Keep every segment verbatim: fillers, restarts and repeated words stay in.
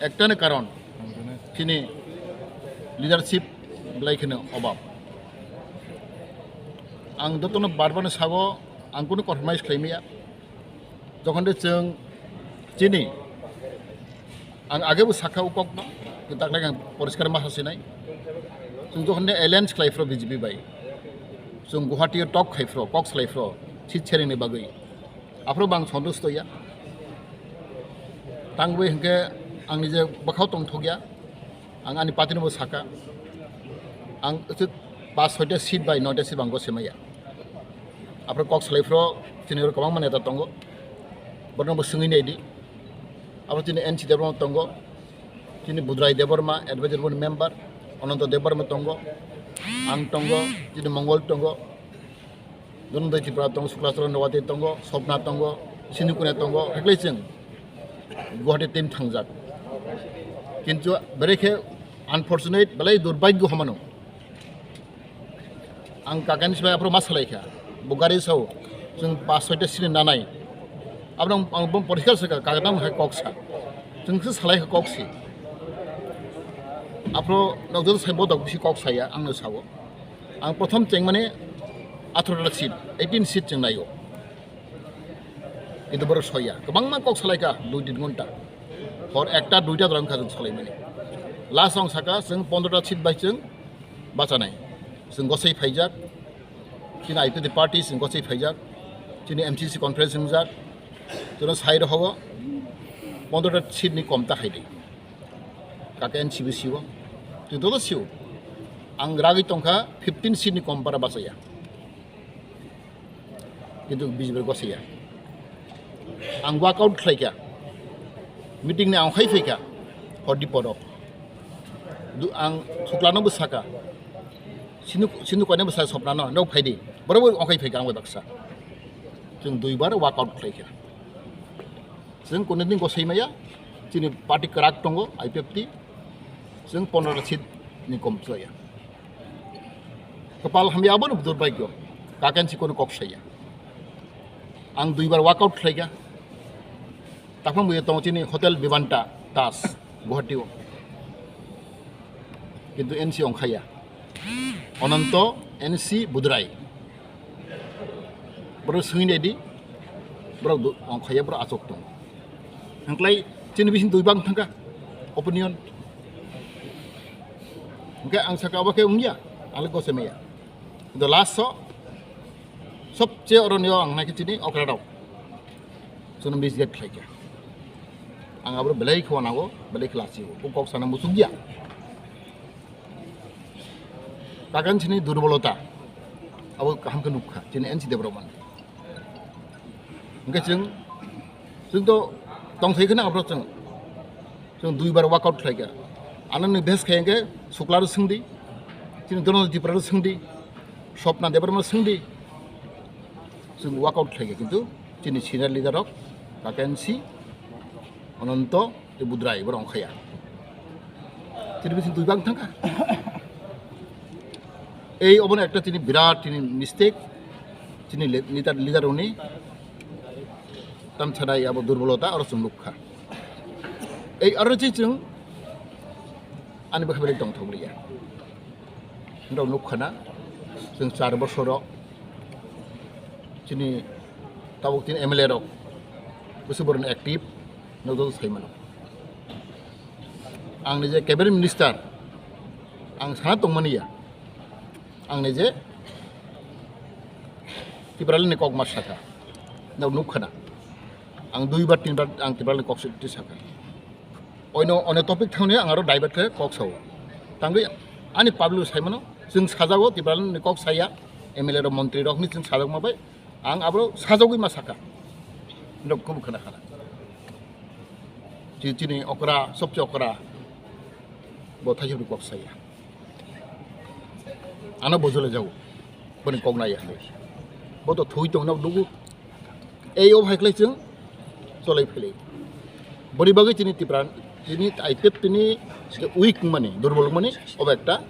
Ektani karon chini leadership belai kheno obab. Ang jotono bar bar sago, ang kunu compromise khlai maya. Jokhon de chwng chini, ang age bo sakha o kokno, daklai ang poriskar ma hasinai. Chwng jokhon de alliance khlai phro B J P bai, chwng Guwahati o talk khai phro, kok salai phro, seat sharing ni bagwi. Aphro bang sontusto ya. Tangwi hinkhe ang nije bwkhao tongthok ya. Ang ani party no bo saka. Ang usit pas soita seat bai noita seat bang gose maya. Aphro kok salai phro chini oro kwbangma neta tongo. Borno bo swngwi nai di. Aphro chini N C Debbarma tongo. Chini Budrai Debbarma, advisor board member. Ananto Debbarma tongo. Ang tongo. Chini Mongol tongo. Dhananjay Tripura tongo, Sukla Charan Rawate tongo, Swapna tongo, Sindhu Kanya tongo, haikhlai chwng Guwahati team thangjak. Kintu berekhe unfortunate, belai durbhagyo hamano. Ang kakani sibai aphro ma salai kha, bo gari sao, chwng pas soita sini nanai. Abro ang bom poriskar sakha, kagadam hai kok sa. Chwng se salai kha kok si. Aphro nokjagwi sai bodok bisi kok saya, angno sao. Ang prothom chengmani atharota seat, eighteen seat chengnaio. Kintu borok soya. Kwbangma kok salaikha, dui tin ghonta. Hor ekta, duita dorong kha chwng salaimani. Last ang saka, chwng pondrota seat bai chwng bachanai. Chwng gosai phaijak. Chini I P F T party chwng gosai phaijak. Chini M C C conference wngjak. Chwngno sai rohogo pondrota seat ni kom ta khaidi. Kake N C B C o. Twi dodo sio. Ang ragwi tongkha fifteen seat ni kom para bachaya. Kintu B J P gosaya. Ang walk out khlaikha. Meeting ni ang khai phaikha. Hor di poro. Du-, ang Sukla no bwsaka. Sindhu, Sindhu Kanya bwsa Swapna no. Nok phaidi. Borok bo ongkhai phaikha ang bai baksa. Chwng duibar walk out khlaikha. Chwng kunu din gosai maya, chini party kwrak tongo, I P F T, chwng pondro seat ni kom chaya. Kwpal hamya abono durbhagyo, kakensi kono kok saya. Ang duibar walk out khlaikha, taphang buya tongo chini Hotel Vivanta Das, Guwahati o. Kintu N C ongkhaya. Ananto N C Budrai. Borok swngwi naidi, borok do-, ongkhaya borok achuk tongo. Hwnklai chini bising dui bang thangkha opinion. Hwnkhe ang saka obo khe wngya, ang le gose maya. Kintu last o sobche oro nio ang naikhe chini okra rok. Chwngno misguide khlaikha. Ang abo belai khe wanago, belai khe lachio. O kok sana muchukya. Kakan chini durbolota. Abo kaham khe nukha, chini N C Debbarma ni. Hwnkhe chwng, chwng to tongthai kheno abo chwng. Chwng duibar walk out khlaikha. Anoni best khe hwnkhe Sukla ro swngdi. Chini Dhananjay Tripura ro swngdi. Swapna Debbarma ro swngdi. Chwng walk out khlaikha, kintu chini senior leader rok, Kakensi, Ananto, tei Budrai, borok ongkhaya. Chini bising dui bang thangkha. Ei obono ekta chini birat chini mistake, chini le-, leader, leader rokni tamsanai abo durbolota oro chwng nukha. Ei oro chini chwng ani bwkha belai tongthok liya. Norok nukha na, chwng char bosoro chini tabuk chini M L A rok bwswk borokno active, norok joto sai mano. Ang nije cabinet minister, ang sana tongmani ya, ang nije Tipraland ni kok ma sakha, norok nukha na, ang duibar tinbar ang Tipraland ni kok soti sakha. Oino, oino topic thangni ang aro divert khe kok sao. Tangwi ani public sai mano, chwng sajago, Tipraland ni kok saya, M L A rok, montri rok ni chwng sajakma bai, ang abo sajagwi ma saka. Nok kubu khana khana. Chi-, chini okra, sobse okra, bo thaisok ni kok saya. Ano bojole jago. Boni kok nai ya. Bo to thui tong nok dugu. Ei o hai khlai chwng cholai philai. Boni bagwi chini Tipra, chini I P F T ni weak mani, durbol mani, obo ekta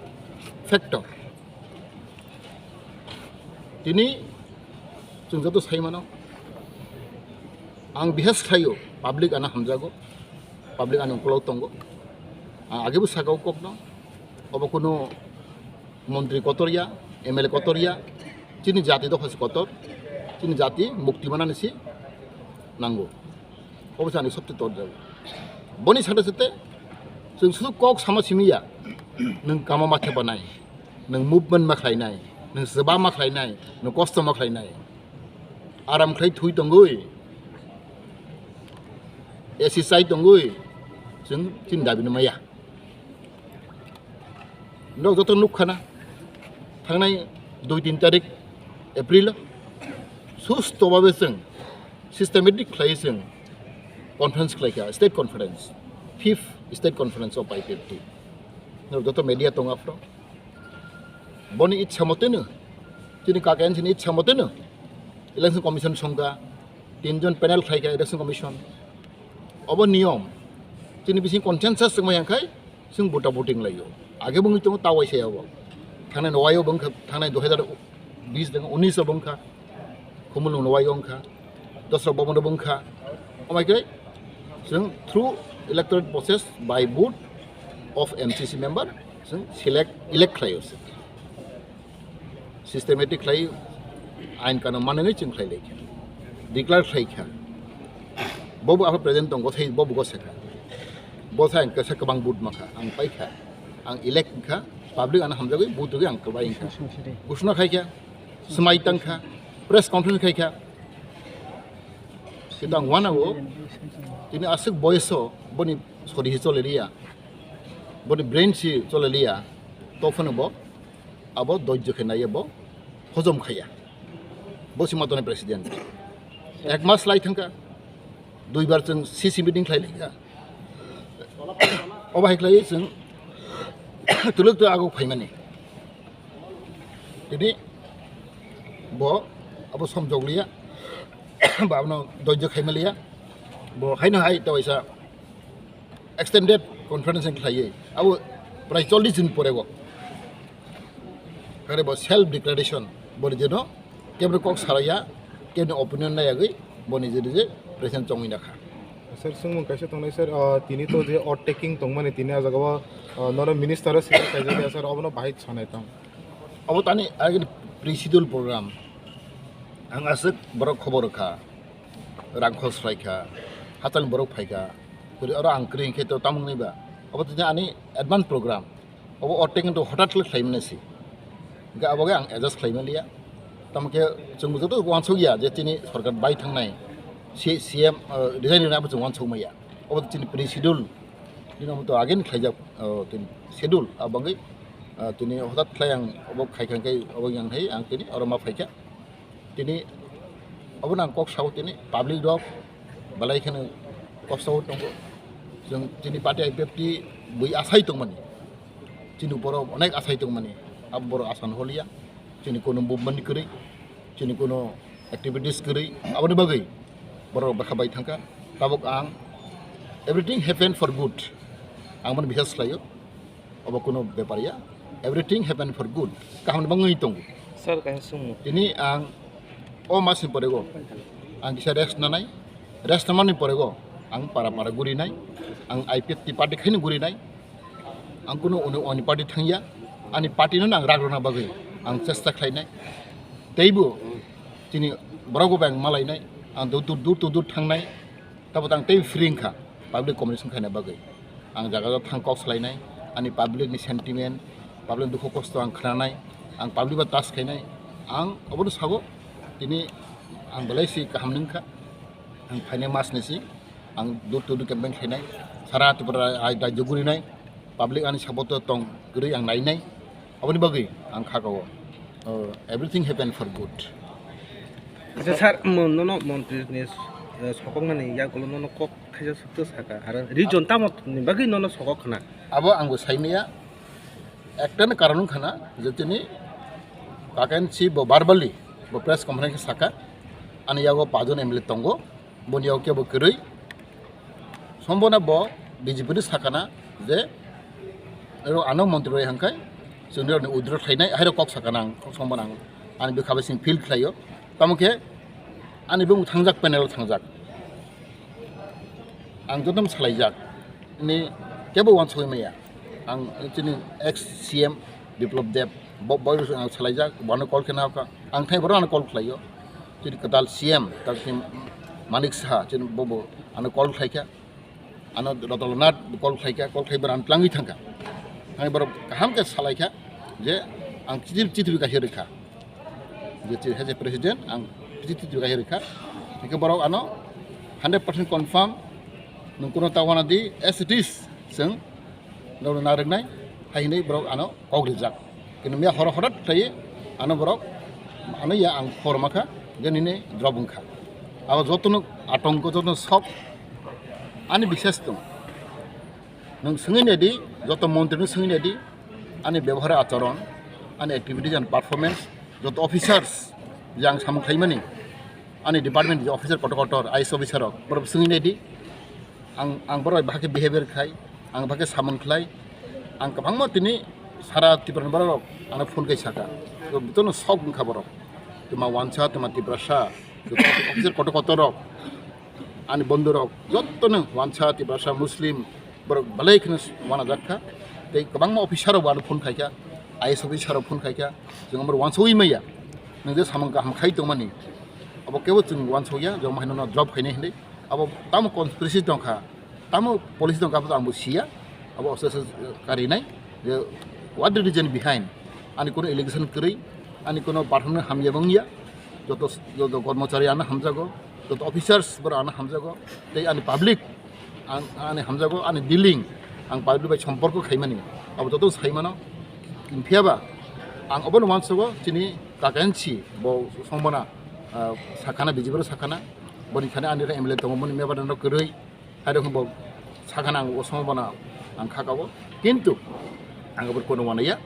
factor. Tini chwng joto sai mano. Ang bihas khlaio, public ano hamjago. Public ani ukolog tongo. Ang agebo saka o kokno, obo kunu montri kotor ya, M L A kotor ya, chini jati dopha se kotor, chini jati mukti manani se nango. Obo se ani sobse tor jago. Boni sate sate chwng sudu kok sama simi ya, nwng kama ma thepanai, nwng movement ma khlainai, nwng swba ma khlainai, nwng kosto ma khlainai. Aram khlai thui tongwi, A C chai tongwi, chwng chini dabi no maya. Norok joto nukha na, thangnai dui tin tarik April o susto babe chwng systematic khlai chwng conference khlaikha, state conference, fifth state conference of I P F T. Norok joto media tongo aphro. Boni ichha moteno, chini kaka N C ni ichha moteno election commission songkha, tinjon panel khlaikha election commission. Obo niyom, chini bising consensus wngmai yangkhai, chwng bota boti wnglaio. Age bwngwi tongo tawai se obo. Thangnai nowai o bwngkha, thangnai dui hazar bis deng unis o bwngkha, Khumulwng nowai o wngkha, Dosra Bhaban o bwngkha. Omaikhe chwng through electoral process by vote of M C C member chwng select, elect khlaio se. Systematic khlai ain kanun manwi chwng khlai laikha, declare khlaikha. Bobo abo present tongo, thai bobo go sekha. Bo thai ang kesa kwbang vote makha, ang paikha, ang elect wngkha, public ano hamjagwi vote rwgwi ang kwbai wngkha. Ghosna khaikha, swmai tangkha, press conference khaikha. Kintu ang wanao, tini aswk boyoso boni sori hi chole liya, boni brain si chole liya, tophano bo abo dojjo khe naiya bo hojom khaiya. Bo si matoni president. Ek mas lai thangkha, duibar chwng C C meeting khlai laikha. Obo hai khlai chwng tuluk to agok phaimani. Tini bo abo somjok liya, ba abono dojjo khaima liya. Bo haino hai ta waisa extended conference khlaiwi abo prai chollish din pore bo kare bo self declaration bo ni jeno kebro kok saraya, kebni opinion nayagwi bo ni je je present chongwi nakha. Sir, swngmung kaisa tongnai, sir, ah, tini to je oath taking tongmani tini ah jaga o, ah, nono minister o sir kaijak ya, sir, obono bahai sanai tong. Obo tani agini pre-schedule program. Ang aswk borok khobor rwkha, rang khos phaikha, hatalni borok phaikha, kwrwi oro ang kwrwi hinkhe to tamung nai ba. Obo tini ani advance program. Obo oath taking to hotat khlai khlaimani si. Hinkhe abo khe ang adjust khlaimaliya. Tamo khe chwng joto uansuk ya je chini sorkar bai thangnai, C-, C M, uh, resign rwnai abo chwng uansuk maya. Obo chini pre-schedule. Bini omo to again khlaijak, uh, tini schedule. Abo wngwi, uh, tini hotat khlai ang obo khaikha khe obo yang hai ang tini oro ma phaikha. Tini obono ang kok sao, tini public rok belai kheno kosto o tongo. Chwng chini party I P F T bui asai tongmani, chini borok onek asai tongmani, abo borok asano holiya. Chini kuno movement kwrwi, chini kuno activities kwrwi, aboni bagwi borok bwkha bai thangkha. Tabuk ang everything happen for good, ang bono biswas khlaio. Obo kuno bepar ya, everything happen for good, kaham ni bangwi tongo. Sir, kaisa swngmung. Tini ang o masni porego ang kisa rest nanai, rest namani porego ang para para gurinai, ang I P F T party khaino gurinai, ang kuno oni, oni party thangya, ani party no ang rag rwna bagwi ang chesta khlainai, teibo chini borok bo ang malainai, ang dur dur dur to dur thangnai. Tabuk ang tei free wngkha public communication khaina bagwi. Ang jaga jaga thang kok salainai, ani public ni sentiment, public ni dukhu kosto ang khnanai, ang public bai touch khainai. Ang obono sabo, tini ang belai si kaham nungkha. Ang phainai mas ni si ang door to door campaign khainai, sara Tripura rai-, rajyo gurinai. Public ani support o tong kwrwi ang nainai. Aboni bagwi ang kha kao, uh, everything happen for good. Acha sir, mo-, nono montri ni, uh, sokoknani yagulo nono kok khaisa swkhe saka, aro region tamo ni bagwi nono sokok khna? Abo angbo saimaya, ekta ni karon wngkha na je tini vacancy bo verbally bo press conference saka, ani yago pajon M L A tongo. Boni yago kebo kwrwi. Sombona bo B J P ni sakana je ero ano montri roi hangkai chwngni rokni withdraw khlainai, hairo kok sakana ang, kok sombona ang ani bwkha bai sing field khlaio. Tamo khe ani bung thangjak, panel thangjak. Ang jotom salaijak. Ni kebo wansugwi maya. Ang chini ex C M Biplab Deb, bo-, bo ang salaijak, bono call khe nahokha. Ang thai borok ano call khlaio. Chini kwtal C M, tak chini Manik Saha, chini bobo ano call khlaikha. Ano Ratan Lal Nath call khlaikha, call khlai borok ano tlangwi thangkha. Thangwi borok kaham khe salaikha je ang chithi, chithi kaisa rwkha. Je chini hai je president, ang chithi, chithi kaisa rwkha. Hingke borok ano hundred percent confirm, nwng kuno ta wana di, as it is, chwng norok narwknai, hai hinwi borok ano kok rijak. Kintu miya horo hodat khlaiwi ano borok, ano ya ang khorma kha, je nini drop wngkha. Abo jotono atongko, jotono sok, ani bisas tong. Nwng swngwi naidi, joto montri no swngwi naidi, ani bebohar acharon, ani activities and performance, joto officers je ang samung khlaimani, ani department je officer kotor kotor, I A S officer rok, borok swngwi naidi, ang, ang borok bai bahai khe behavior khai, ang bahai khe samung khlai, ang kwbangma tini sara Tripura ni borok rok ano phone kai saka, jotono sok wngkha borok, twma wansa, twma Tiprasa, joto officer kotor kotor rok, ani bondhu rok, jotono wansa, Tiprasa, Muslim, borok belai kheno wanajak kha. Tei kwbangma officer rok bo ano phone khaikha, I A S officer rok phone khaikha, chwng omo wansugwi maya. Nwng je samung kaham khai tongmani, abo kebo chwng wansukya, je omo haino no drop khainai hinwi. Abo tamo conspiracy tongkha, tamo policy tongkha, abo to ang bo siya. Abo osa osa karinai, je what the reason behind, ani kono allegation kwrwi, ani kono pathorno hamya wngya, joto, joto kormochari ano hamjago, joto officers borok ano hamjago, tei ani public ang, ani hamjago, ani dealing, ang public bai somporko khaimani, abo joto saimano. Phiya ba ang obono wansugo, chini kakensi bo songmana, ah, sakhana, B J P rok sakhana, boni thani ani M L A tongo, boni member rok kwrwi, hai rok bo sakhana, ang o songmana ang khakao, kintu ang abo kono wanaya,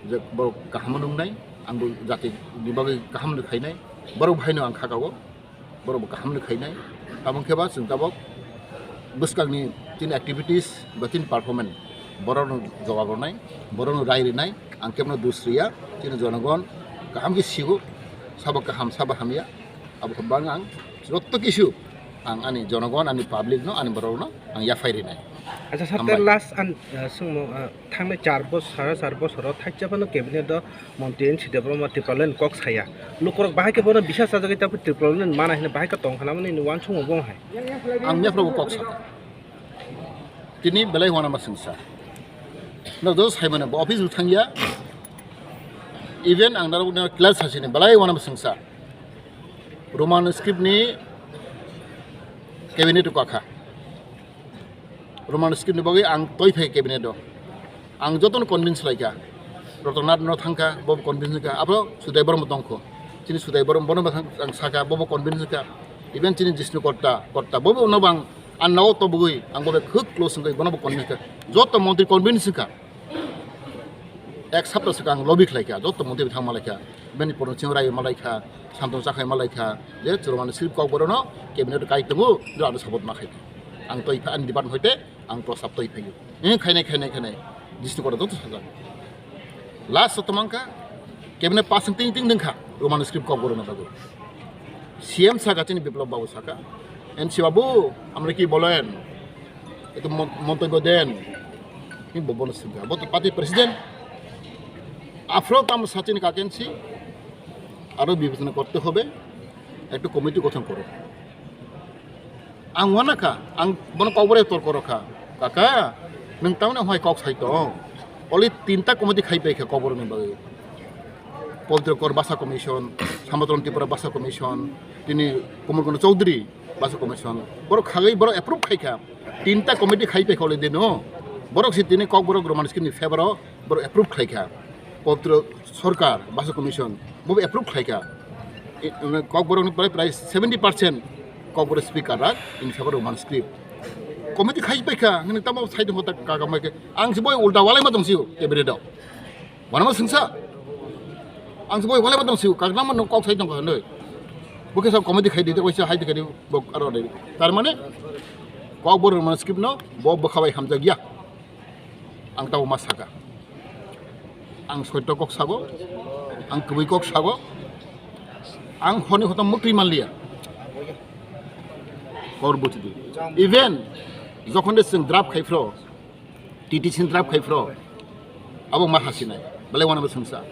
je borok kaham nungnai, ang bo jati ni bagwi kaham no khainai, borok bahaino ang khakao. Borok bo kaham no khainai. Tamo khe ba chwng tabok bwskangni chini activities ba chini performance borokno jawab rwnai, borokno rai rwnai, ang kebono dus rwya, chini jonogon kaham khe sigo, sabo kaham sabo hamya, abo khe bang ang joto kisu ang ani jonogon, ani public no, ani borokno ang yaphai rwnai. Acha sir, hambai. Last an, uh, swngmung, uh, thangnai char bosor, sara char bosoro thaisa phano cabinet o montri N C Debbarma Tipraland kok saya. Lukurok bahai khe bono bisas chajagwi tabuk Tipraland mana hino bahai khe tong hwnamani wansukmung bo hai. Ang yaphrago kok sakha. Tini belai wanama swngsa. No do saimano bo office bo thangya. Even ang narok no class sasini belai wanama swngsa. Roman script ni cabinet o kakha. Roman script ni bagwi ang toi phai cabinet o. Ang jotono convince laikha. Ratan Lal Nath no thangkha, bobo convince wngkha. Abo Sudai Bormo tongkho. Chini Sudai Bormo bono bo thang-, ang sakha, bobo convince wngkha. Even chini Jishnu Kotta, Kotta, bobo no bang ang nao tobogwi, ang bobo khuk close wngkha, bono bo convince wngkha. Joto montri convince wngkha. Ek sapta swkang lobby khlaikha, joto montri thang malaikha, bini porno ching rai malaikha, samtong chakhai malaikha, je chwrwmani script kok borokno cabinet kai tongo, je ano support ma khaikha. Ang toi pha ani department hoite ang prosab toi phaio. Nini khainai, khainai, khainai, Jishnu Kotta joto sajak. Last o tomangkha, cabinet pass wng ting ting dengkha, Roman script kok borokno bagwi. C M saka chini Biplab babu saka, N C babu, amra ki bolen? Ektu mon-, মন্তব্য দেন। Ni bo bono swngkha. Bo to party president. Aphro tamo sachini kakensi. Aro bibechona korte hobe. Ektu committee gothon koro. Ang wanakha, ang bono kokbore tor korokha. Kaka, nwng tamni hwnwi kok sai tong? Oli tinta committee khai paikha kokborokni bagwi. Pabitra Kor Basa Commission, Samataran Tripura Basa Commission, tini Komol Kono Chowdhury Basa Commission, borok khagwi borok approve khaikha. Tinta committee khai paikha already no. Borok si tini Kokborok Roman script ni favor o borok approve khlaikha. Pabitra Sarkar Basa Commission bo approve khlaikha. I, Kokborok ni prai prai seventy percent Kokborok speaker rak in favor Roman script. Committee khai paikha, nini tamo sai tongkha ta kaga mai khe. Ang si boi ulta walai ma tong sio, cabinet o. Wanama swngsa. Ang se boi walai batang siu, kaknang mano kok sai tongkha hinwi. Bo khe sa comedy khai di, tei waisa hai di khai di, bo aro dai. Tar mane, kok borok mano script no, bo bwkha bai hamjak ya. Ang tabo ma saka. Ang soito kok sago, ang kwbwi kok sago, ang honi hotom mwktwi manliya. Kor buchidi. Even Jokhon de chwng draft khai phro, T T C ni draft khai phro, abo ma hasinai, belai wanama swngsa.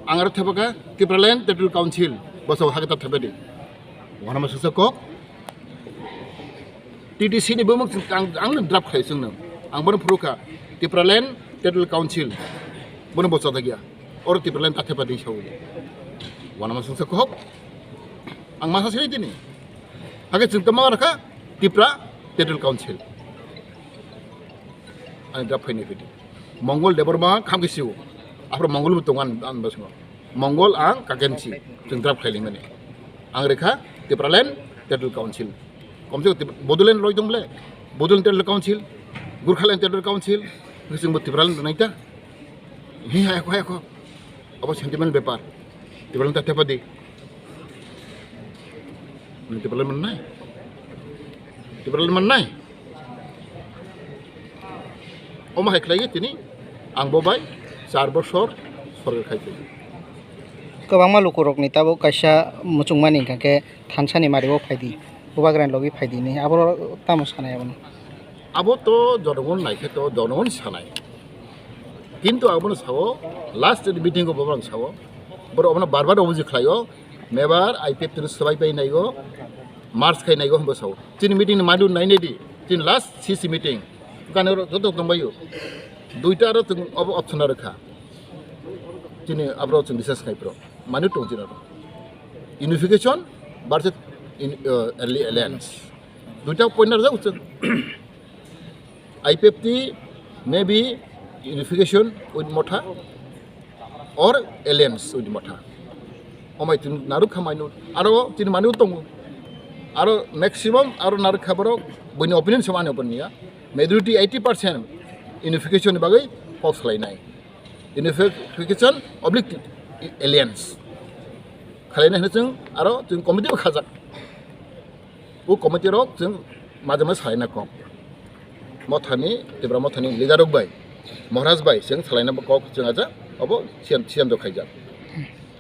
Ang aro thepakha Tipraland Territorial Council, bosong hake ta thepadi. Wanama swngsa kok. T T C ni bumung chwng ang, ang no draft khai chwngno. Ang bono phurukha Tipraland Territorial Council, bono bo chajakya. Oro Tipraland ta thepadi sawi. Wanama swngsa kok. Ang ma hasinai tini. Hake chwng tama rakha Tipra Territorial Council. Ani draft phainai phaidi. Mongol Debbarma khamkhe sio. Aphro Mongol bo tongo ani, ani bwskango. Mongol ang kakensi chwng draft khailingmani. Ang rekha Tipraland Territorial Council. Komse kom Tip-, Bodoland roi tong ble. Bodoland Territorial Council, Gurkhaland Territorial Council, chwngbo Tipraland rwnai ta. Hi hai ko, hai ko. Abo sentiment bepar. Tipraland ta thepadi. Tipraland mannai. Tipraland mannai. Omo hai khlai tini ang bo bai char bosor sorkar khai tini. Kwbangma lukurokni tabuk kaisa muchungmani hwnkha khe thansani mario phaidi, bubagrani logi phaidi hinwi, abo tamo sanai abono? Abo to jonogon naikhe to jonogon sanai. Kintu abono sao, last meeting o bobrang sao, borok abono bar bar obuji khlaio, mebar I P F T no swbai pai naigo, March khai naigo hwnba sao. Chini meeting ni madu nai nai di. Chini last C C meeting. Kani oro joto tongbaio. Duita aro chwng obo option aro kha. Chini abro chwng discuss khai pro. Manu tong chini aro. Unification versus in, uh, alli-, alliance. Duita point aro chwng. I P F T may be unification with Motha or alliance with Motha. Omai tin naruk khamai nu. Aro tin manu tongo. Aro maximum aro naruk khabaro bini opinion sama ani opinion ya. Majority eighty percent unification ni bagwi kok salai nai. Unification oblique alliance. Khalai nai hino chwng aro chwng committee bo khajak. O committee rok chwng majama salaina kok. Mothani, Tipra Mothani leader rok bai, Maharaj bai chwng salaina kok chwng aja, obo C M, C M rok khaijak.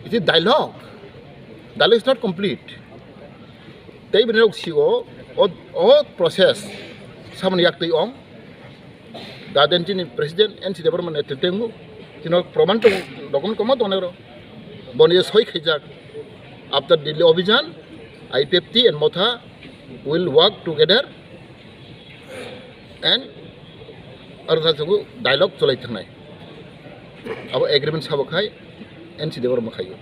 It is dialogue. Dialogue is not complete. Tei bini rok sio, o, o process samani yak twi ong. Daden chini president N C Debbarma netrite wngo. Chini proman tongo, document kwbangma tongo oro. Boni je soi khaijak. After Delhi Abhijan, I P F T and Motha will work together and aro sa chwngno dialogue cholai thangnai. Abo agreement sabo khai N C Debbarma khaio.